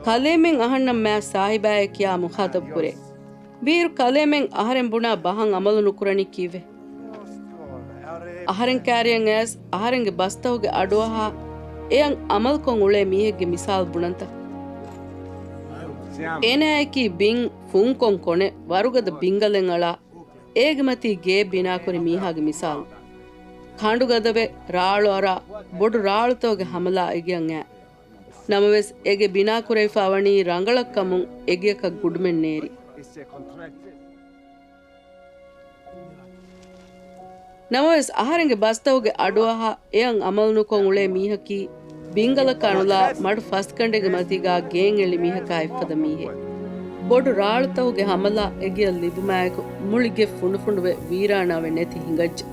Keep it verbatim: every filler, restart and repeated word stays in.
ކަލޭމެން އަހަންނަށް މާތް ސާހިބާއޭ ކިޔާ މުޚާޠަބު ކުރޭ. ވީއިރު ކަލޭމެން އަހަރެން ބުނާ ބަހަށް އަމަލު ނުކުރަނީ ކީއްވެ؟ އަހަރެން ކާރިޔަށް އައިސް އަހަރެންގެ ބަސްތަކުގެ އަޑުއަހާ އެއަށް އަމަލުކޮށް އުޅޭ މީހެއްގެ މިސާލު ބުނަންތަ؟ އޭނާއަކީ ބިން ފުންކޮށް ކޮނެ ވަރުގަދަ ބިންގަލެއް އަޅާ، އޭގެ މަތީ ގޭ ބިނާކުރި މީހާގެ މިސާލު. ކަނޑުގަދަވެ ރާޅު އަރާ ބޮޑު ރާޅުތަކުގެ ހަމަލާ އެގެއަށް އައި. ނަމަވެސް އެގެ ބިނާކުރެވިފާ ވަނީ ރަނގަޅަށް ކަމުން އެގެއަކަށް ގުޑުމެއް ނޭރި. ނަމަވެސް އަހަރެންގެ ބަސްތަކުގެ އަޑުއަހާ އެއަށް އަމަލު ނުކޮށް އުޅޭ މީހަކީ ބިންގަލަކަށް އަނުލާ މަޑު ފަސްގަނޑެއްގެ މަތީގާ ގޭން އެޅި މީހަކާ އެއްފަދަ މީހެއް. ބޮޑު ރާޅުތަކުގެ ހަމަލާ އެގެއަށް ލިބުމާއެކު މުޅި ގެ ފުނޑުފުނޑުވެ ވީރާނާވެ ނެތި ހިނގައްޖެ.